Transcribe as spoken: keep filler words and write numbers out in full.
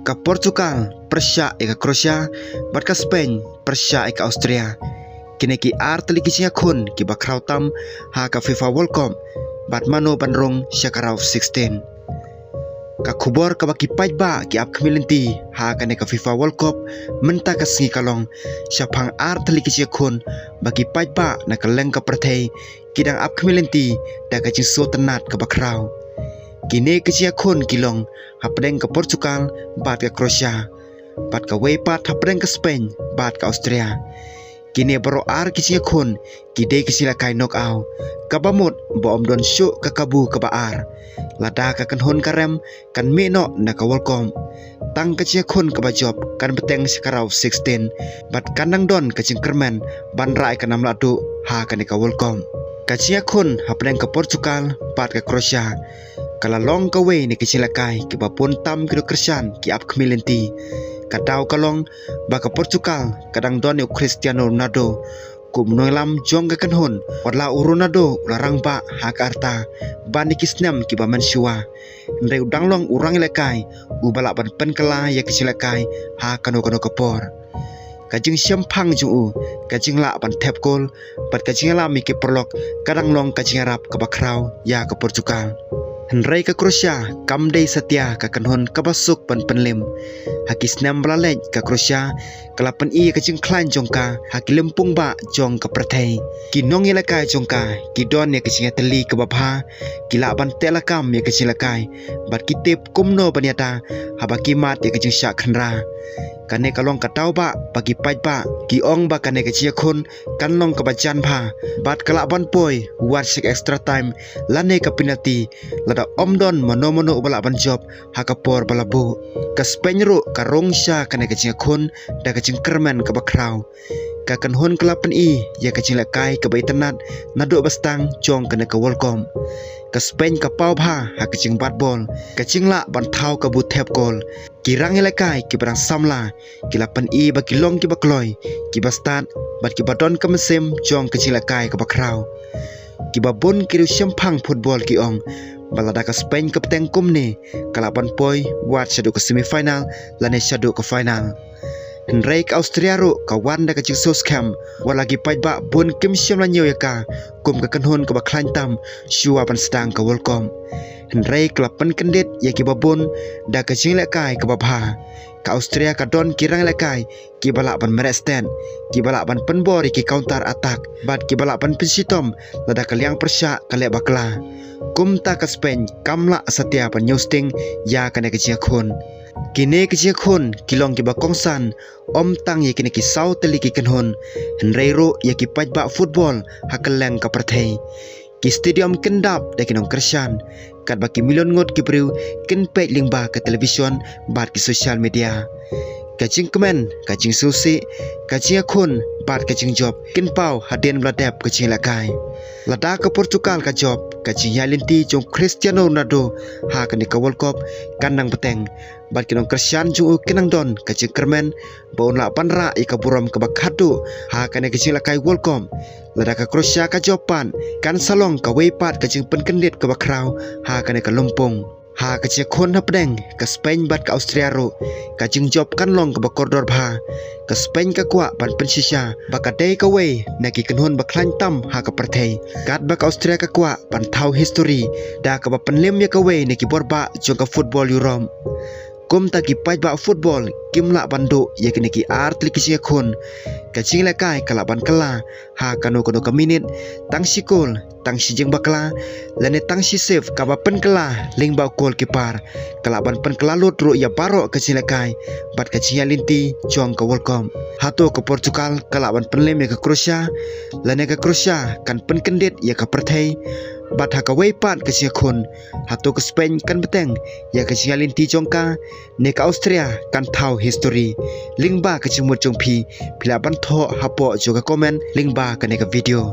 Ka Portugal pyrshah ïa ka Croatia bad ka Spain pyrshah ïa ka Austria. Kine ki ar tylli ki jingïakhun kiba khraw tam ha ka FIFA World Cup bad mano ban rung sha ka round of sixteen. Ka khubor kaba ki paidbah ki ap khmih lynti ha kane ka FIFA World Cup mynta ka sngi ka long shaphang ar tylli ki jingïakhun ba ki paidbah na kylleng ka pyrthei ki dang ap khmih lynti da ka jingsngewtynnat kaba khraw. Kine ki jingïakhun ki long hapdeng ka Portugal bad ka Croatia, bad kawei pat hapdeng ka Spain bad ka Austria. Kine baroh ar ki jingïakhun ki dei ki jingïalehkai knockout, kaba mut ba ym don shuh ka kabu kaba ar. Lada ka kynhun ka rem kan mih noh na ka World Cup. Tang ka jingïakhun kaba jop kan bteng sha ka round of sixteen bad kan dang don ka jingkyrmen ban rah ïa ka nam lahduh ha kane ka World Cup. Ka jingïakhun hapdeng ka Portugal bad ka Croatia ka la long kawei na ki jingïalehkai kiba bun tam ki nongkyrshan ki ap khmih lynti. Ka daw ka long ba ka Portugal ka dang don ïa u Cristiano Ronaldo kum u nongïalam jong ka kynhun. Wat la u Ronaldo u la rangbah ha ka rta ban ïa ki snem kiba mynshuwa, hynrei u dang long u rangïalehkai uba lah ban pynkylla ïa ki jingïalehkai ha kano kano ka por. Ka jingshemphang jong u, ka jinglah ban thep kol bad ka jingïalam ïa ki paralok ka dang long ka jingïarap kaba khraw ïa ka Portugal. Hynrei ka Croatia kam dei satia ka kynhun kaba suk ban pynlip. Ha ki snem ba la leit, ka Croatia ka la pyni ïa ka jingkhlaiñ jong ka ha ki lympung bah jong ka pyrthei. Ki nongïalehkai jong ka ki don ïa ka jingïatylli kaba bha, ki lah ban teh lakam ïa ka jingïalehkai bad ki tip kumno ban ïada haba ki mad ïa ka jingshah khynra. Kane ka long ka daw ba ki paidbah ki ong ba kane ka jingïakhun kan long kaba jan bha bad ka lah ban poi wat sha ka extra time lane ka penalty lada ym don mano mano uba lah ban jop ha ka por ba la buh. Ka Spain ruh ka rung sha kane ka jingïakhun da ka jingkyrmen kaba khraw. Ka kynhun ka la pyni ïa ka jingïalehkai kaba itynnat naduh ba sdang jong kane ka World Cup. Ka Spain ka paw bha ha ka jingbat bol, ka jinglah ban thaw kabu thep kol. Ki rangïalehkai kiba dang samla ki la pyni ba ki long kiba kloi, kiba stad bad kiba don ka mynsiem jong ka jingïalehkai kaba khraw. Kiba bun ki riewshemphang football ki ong ba lada ka Spain ka bteng kumne, ka lah ban poi wat shaduh ka semi final lane shaduh ka final. Hynrei ka Austria ruh ka wan da ka jingsngewskhem, wat la ki paidbah bun kim shym la ñiew ïa ka kum ka kynhun kaba khlaiñ tam shuwa ban sdang ka World Cup. Hynrei ka la pynkyndit ïa kiba bun da ka jingïalehkai kaba bha. Ka Austria ka don ki rangïalehkai kiba lah ban mareh stet, kiba lah ban pynbor ïa ki counter attack bad kiba lah ban pynshitom lada ka liang pyrshah ka leh bakla. Kumta ka Spain kam lah satia ban ñiewsting ïa kane ka jingïakhun. Kine ki jingïakhun ki long kiba kongsan ym tang ïa kine ki saw tylli ki kynhun, hynrei ruh ïa ki paidbah football ha kylleng ka pyrthei. Ki stadium kin dap da ki nongkyrshan, katba ki million ngut ki briew kin peit lyngba ka television bad ki social media. Ka jingkmen, ka jingsngewsih, ka jingïakhun bad ka jingjop kin paw hadien ba la dep ka jingïalehkai. Lada ka Portugal ka jop, ka jingïaid lynti jong Cristiano Ronaldo ha kane ka World Cup kan nang bteng, bad ki nongkyrshan jong u kin nang don ka jingkyrmen ba un lah ban rah ïa ka burom kaba khatduh ha kane ka jingïalehkai World Cup. Lada ka Croatia ka jop pat, kan sa long kawei pat ka jingpynkyndit kaba khraw ha kane ka lympung. Ha ka jingïakhun hapdeng ka Spain bad ka Austria ruh, ka jingjop kan long kaba kordor bha. Ka Spain ka kwah ban pynshisha ba ka dei kawei na ki kynhun ba khlaiñ tam ha ka pyrthei, katba ka Austria ka kwah ban thaw history da kaba pynlip ïa kawei na ki bor bah jong ka football Europe. Kumta ki paidbah football kim lah ban duh ïa kine ki ar tylli ki jingïakhun. Ka jingïalehkai ka lah ban kylla ha kano kano ka minit, tang shi kol, tang shi jingbakla lane tang shi save kaba pynkylla lyngba u goalkeeper. Ka lah ban pynkylla lut ruh ïa baroh ka jingïalehkai bad ka jingïaid lynti jong ka World Cup. Hato ka Portugal ka lah ban pynlip ïa ka Croatia, lane ka Croatia kan pynkyndit ïa ka pyrthei? Bad ha kawei pat ka jingïakhun, hato ka Spain kan bteng ïa ka jingïaid lynti jong ka, ne ka Austria kan thaw history? Lyngba ka jingmut jong phi, phi lah ban thoh hapoh jong ka comment lyngba kane ka video.